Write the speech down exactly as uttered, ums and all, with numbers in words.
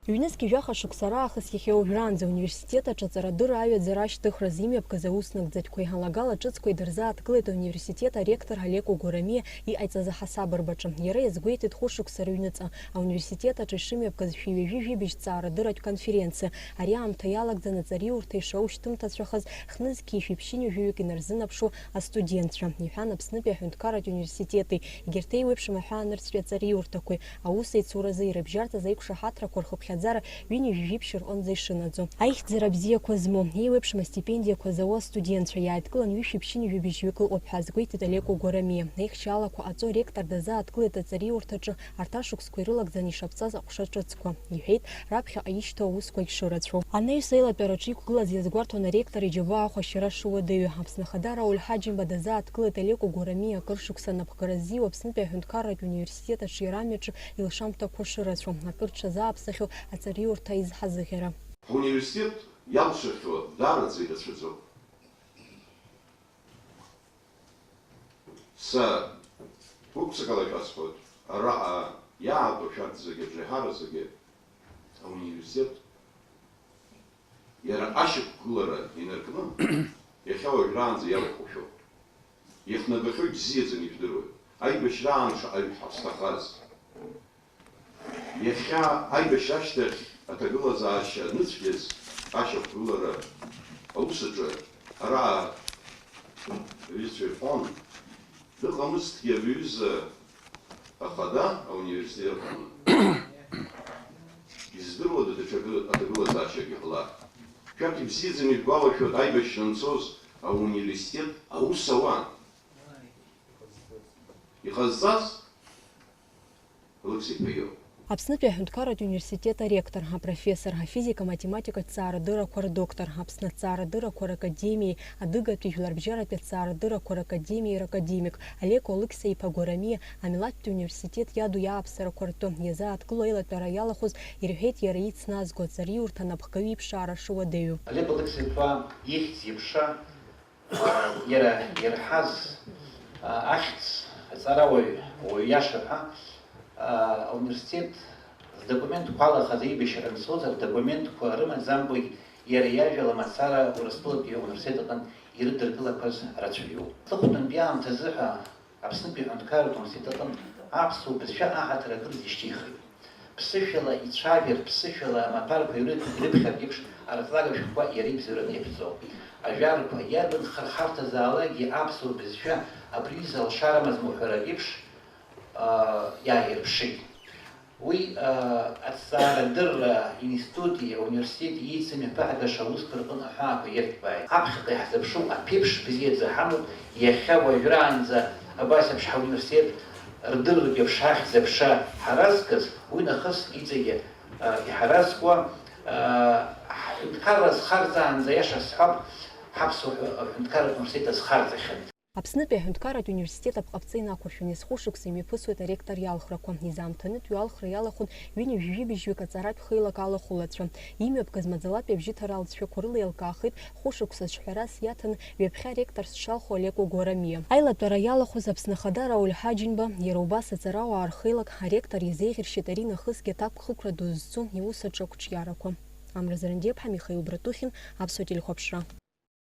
Ҩнызқьи жәаха шықәса раахыс иахьа уажәраанӡа ауниверситет аҿы аҵарадырра аҩаӡара ашьҭыхразы имҩаԥгаз аус нагӡатәқәеи алагала ҿыцқәеи дырзааҭгылеит ауниверситет аректор Алеко Гәарамиа иҟаиҵаз аҳасабырбаҿы. Иара иазгәеиҭеит хәышықәса рыҩныҵҟа ауниверситет аҿы ишымҩаԥгаз шәи ҩажәи жәибжь ҵаарадырратә конференциа. Ари аамҭа иалагӡан аҵариурҭа ишаушьҭымҭацәахаз хнызқьи шәиԥшьынҩажәаҩык инарзынаԥшуа астудентцәа, иҳәан Аԥснытәи аҳәынҭқарратә университети егьырҭ еиуеиԥшым аҳәаанырцәтәи аҵариурҭақәеи аусеицуразы ирыбжьарҵаз аиқәшаҳаҭрақәа рхыԥхьаӡара ҩынҩажәи жәиԥшь рҟынӡа ишынаӡо. Аихьӡара бзиақәа змоу, еиуеиԥшым астипендиақәа зауа астудентцәа иааидкылан ҩышәи ԥшьынҩажәи быжьҩык ыҟоуп ҳәа азгәеиҭеит Алеко Гәарамиа. Аихшьалақәа ҟаҵо аректор дазааҭгылеит аҵариурҭаҿы арҭ ашықәсқәа ирылагӡаны ишаԥҵаз аҟәша ҿыцқәа, иҳәеит, раԥхьаҟа ишьҭоу аусқәагь шырацәоу. Анаҩс аилатәараҿы иқәгылаз иазгәарҭон аректор иџьабаа ахәашьара шуадаҩу. Аԥсны Ахада Рауль Ҳаџьымба дазааҭгылеит Алеко Гәарамиа акыр шықәса анапхгара ззиуа Аԥснытәи аҳәынҭқарратә университет аҿы иара амҩаҿы илшамҭақәа шырацәоу, акыр дшазааԥсахьоу аҵариурҭа изҳазыӷьара. Ҳуниверситет иалшахьоу даараӡа ирацәаӡоуп. Са гәык-ԥсыкала шәасҳәоит, араҟа иаатәоу шәарҭ зегьы, абжеиҳара зегьы ауниверситет иара ашьақәгылара инаркны, иахьа уажәраанӡа иалахәу шәоуп. Иахнагахьоу бзиаӡаны ижәдыруеит. Аибашьраан шаҟаҩ ҳазҭахаз. Иахьа аибашьра ашьҭахь аҭагылазаашьа аныцәгьаз ашьақәгылара аус аҿы ара аҩызцәа ирҳәон, дыҟамызҭгьы абаҩыза ахада ауниверситет аҟны издыруада даҽакы аҭагылазаашьак иҟалар? Шәарҭ ибзиаӡаны ижәгәалашәоит аибашьра анцоз ауниверситет аус ауан. Иҟазҵаз Алықьса иԥа иоуп. Аԥснытәи аҳәынҭқарратә университет аректор, апрофессор, афизика-математикатә ҭҵаарадыррақәа рдоктор, Аԥсны аҭҵаарадыррақәа ракадемиеи адыгатәи жәларбжьаратәи аҭҵаарадыррақәа ракадемиеи ракадемик Алеко Алықьса иԥа Гәарамиа амилаҭтәи университет иаду иааԥсарақәа ртәы иазааҭгыло аилатәара иалахәыз ирҳәеит иара ицназго аҵариурҭа анапхгаҩы иԥшаара шуадаҩу. Алеко Алықьса иԥа ихьӡ иԥша Иара ирҳаз, а, ахьӡ, аҵарауаҩ, уаҩ иаша ҳәа, а, ауниверситет здокументқәа алахаз аибашьра анцоз, рдокументқәа рымаӡамкәагь иара иажәа ламацара Урыстәылатәи ауниверситет аҟынтә ирыдыркылақәаз рацәаҩуп. Аҵыхәтәантәи аамҭазы ҳәа Аԥснытәи аҳәынҭқарратә университет аҟынтә аԥсуа бызшәа аҳаҭыр акырӡа ишьҭихит. Ԥсышәала ицәажәартә, ԥсышәала амаҭәарқәа иры-, ирыԥхьартә еиԥш, арҵага шәҟәқәа иара ибзоураны иаԥҵоуп. Ажәарқәа иарбан хырхарҭазаалакгьы аԥсуа бызшәа абри изы алшара амаӡам уҳәара еиԥш, аа, иааирԥшит. Уи, аа, аҭҵаарадырра институти ауниверситети еицымҩаԥаҳгаша аусқәа рҟны аҳәаақәа ирҭбааит. Аԥхьаҟа иаҳзыԥшу аԥеиԥш бзиаӡа ҳамоуп, иахьа уажәраанӡа абас еиԥш ҳауниверситет рдырратә еиԥш ахьӡ-аԥша ҳаразкыз, уи нахыс иҵегьы, а, иҳаразкуа, а, ҳҳәынҭқарра зхарҵаанӡа, аиаша сҳәап, ҳаԥсуа ҳәа-, ҳәынҭқарратә университет азхарҵахьан. Аԥснытәи аҳәынҭқарратә университет аԥҟаԥҵа инақәыршәаны, зхәышықәса имҩаԥысуеит аректор иалхрақәа. Изаамҭанытә ҩалхра иалахәын ҩынҩажәи жәибжьҩык аҵаратә хеилак алахәылацәа. Имҩаԥгаз маӡалатәи абжьыҭара алҵшәақәа рыла еилкаахеит хәышықәса ҿҳәарас иаҭаны ҩаԥхьа ректорс дшалху Алеко Гәарамиа. Аилатәара иалахәыз Аԥсны Ахада Рауль Ҳаџьымба, иара убас аҵарауаа рхеилак аректор иазеиӷьыршьеит ари нахысгьы аҭакԥхықәра ду зцу иус аҿы ақәҿиарақәа. Амра Зарандиаԥҳа, Михаил Братухин, Аԥсуа телехәаԥшра.